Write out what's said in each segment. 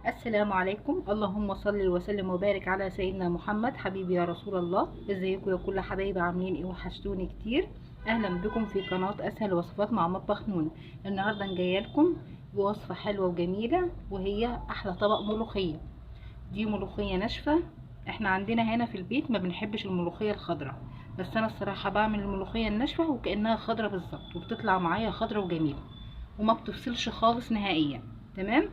السلام عليكم. اللهم صل وسلم وبارك على سيدنا محمد حبيبي يا رسول الله. ازيكم يا كل حبايبي، عاملين ايه؟ وحشتوني كتير. اهلا بكم في قناة اسهل وصفات مع مطبخ نونا. النهارده جاية لكم بوصفه حلوة وجميلة، وهي احلى طبق ملوخية. دي ملوخية ناشفة. احنا عندنا هنا في البيت ما بنحبش الملوخية الخضراء، بس انا الصراحة بعمل الملوخية الناشفه وكانها خضراء بالظبط، وبتطلع معايا خضراء وجميلة وما بتفصلش خالص نهائيا. تمام.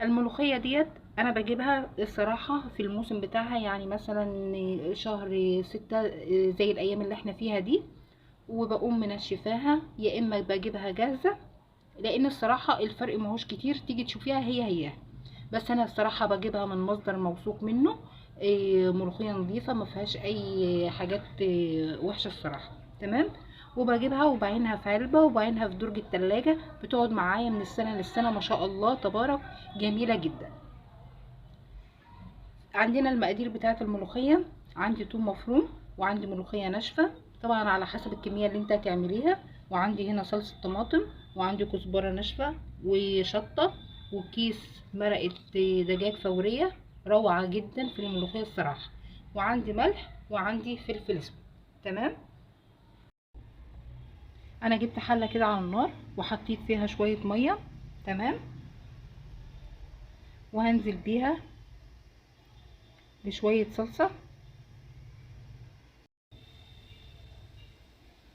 الملوخية ديت انا بجيبها الصراحة في الموسم بتاعها، يعني مثلا شهر 6 زي الايام اللي احنا فيها دي، وبقوم منشفاها، يا اما بجيبها جاهزة، لان الصراحة الفرق ماهوش كتير، تيجي تشوفيها هي هي. بس انا الصراحة بجيبها من مصدر موثوق منه، ملوخية نظيفة ما فيهاش اي حاجات وحشة الصراحة. تمام. وبجيبها وبعينها في علبة وبعينها في درج التلاجة، بتقعد معايا من السنة للسنة ما شاء الله تبارك، جميلة جدا. عندنا المقادير بتاعة الملوخية. عندي توم مفروم، وعندي ملوخية ناشفة طبعا على حسب الكمية اللي انت هتعمليها، وعندي هنا صلصة طماطم، وعندي كزبرة ناشفة وشطة، وكيس مرقة دجاج فورية روعة جدا في الملوخية الصراحة، وعندي ملح، وعندي فلفل اسود. تمام. انا جبت حله كده على النار وحطيت فيها شوية مية. تمام. وهنزل بيها بشوية صلصه.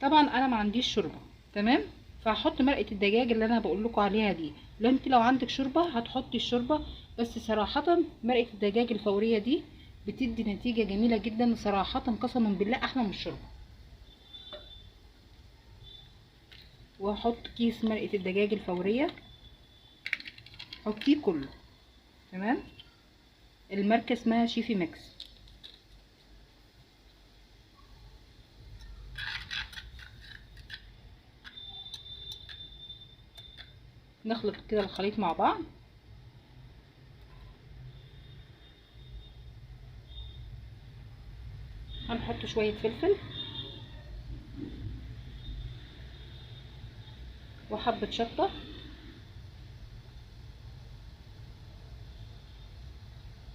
طبعا انا ما عنديش شوربة، تمام، فهحط مرقه الدجاج اللي انا بقول لكم عليها دي. لو انت عندك شوربة هتحطي الشوربة، بس صراحة مرقه الدجاج الفورية دي بتدي نتيجة جميلة جدا صراحة، قسما بالله احلى من الشوربة. وهحط كيس مرقه الدجاج الفورية، حطيه كله. تمام. الماركة اسمها شيفي ميكس. نخلط كده الخليط مع بعض. هنحط شوية فلفل وحبة شطة،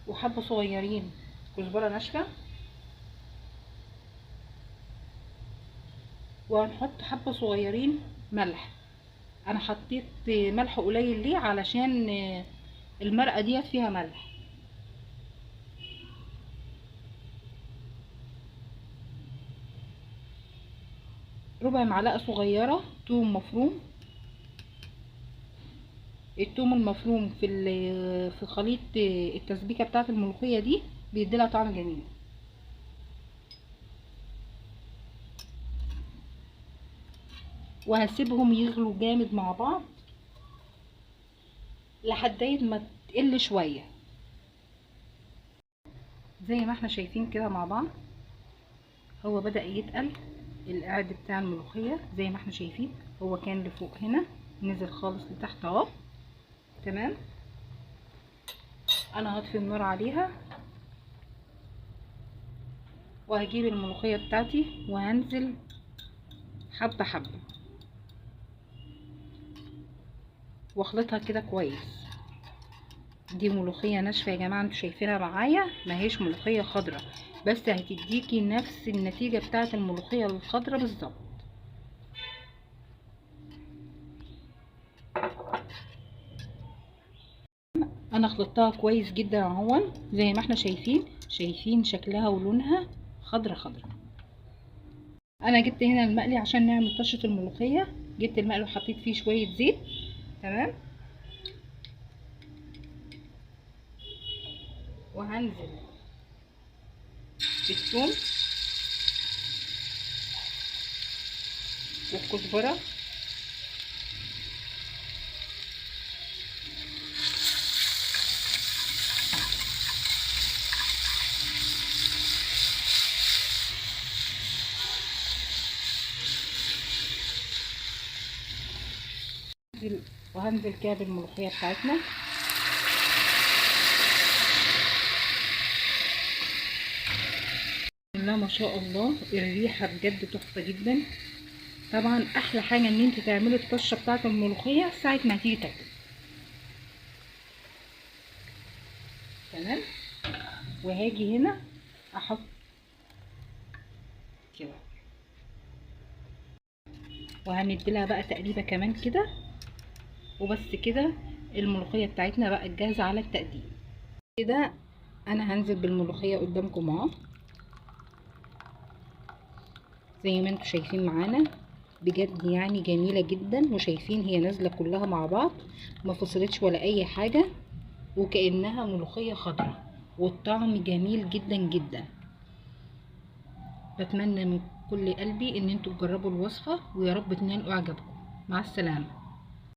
وحبة صغيرين كزبرة ناشفة، وهنحط حبة صغيرين ملح. انا حطيت ملح قليل ليه؟ علشان المرقة ديت فيها ملح. ربع معلقة صغيرة توم مفروم. التوم المفروم في خليط التسبيكه بتاعه الملوخية دي بيديلها طعم جميل. وهسيبهم يغلوا جامد مع بعض لحد ما تقل شوية. زي ما احنا شايفين كده مع بعض، هو بدأ يتقل القعد بتاع الملوخية. زي ما احنا شايفين هو كان لفوق هنا، نزل خالص لتحت اهو. تمام. انا هطفي النار عليها وهجيب الملوخية بتاعتي وهنزل حبة حبة واخلطها كده كويس. دي ملوخية ناشفة يا جماعة، انتوا شايفينها معايا، ما هيش ملوخية خضراء، بس هتديكي نفس النتيجة بتاعت الملوخية الخضراء بالظبط. انا خلطتها كويس جدا اهو، زي ما احنا شايفين شكلها ولونها خضرة خضرة. انا جبت هنا المقلي عشان نعمل طشه الملوخية. جبت المقلي وحطيت فيه شوية زيت. تمام. وهنزل بالثوم والكزبره وهنزل كده بالملوخية بتاعتنا. لا ما شاء الله الريحة بجد تحفة جدا. طبعا احلى حاجة ان انت تعملي الطشة بتاعت الملوخية ساعة ما تيجي تاكلي. وهاجي هنا احط كده، وهندي لها بقى تقليبه كمان كده. وبس كده الملوخية بتاعتنا بقت جاهزة على التقديم. كده انا هنزل بالملوخيه قدامكم اهو زي ما انتم شايفين معانا، بجد يعني جميلة جدا. وشايفين هي نازله كلها مع بعض، ما فصلتش ولا اي حاجة، وكانها ملوخية خضراء، والطعم جميل جدا جدا. بتمنى من كل قلبي ان انتوا تجربوا الوصفة، ويا رب تنال اعجابكم. مع السلامة.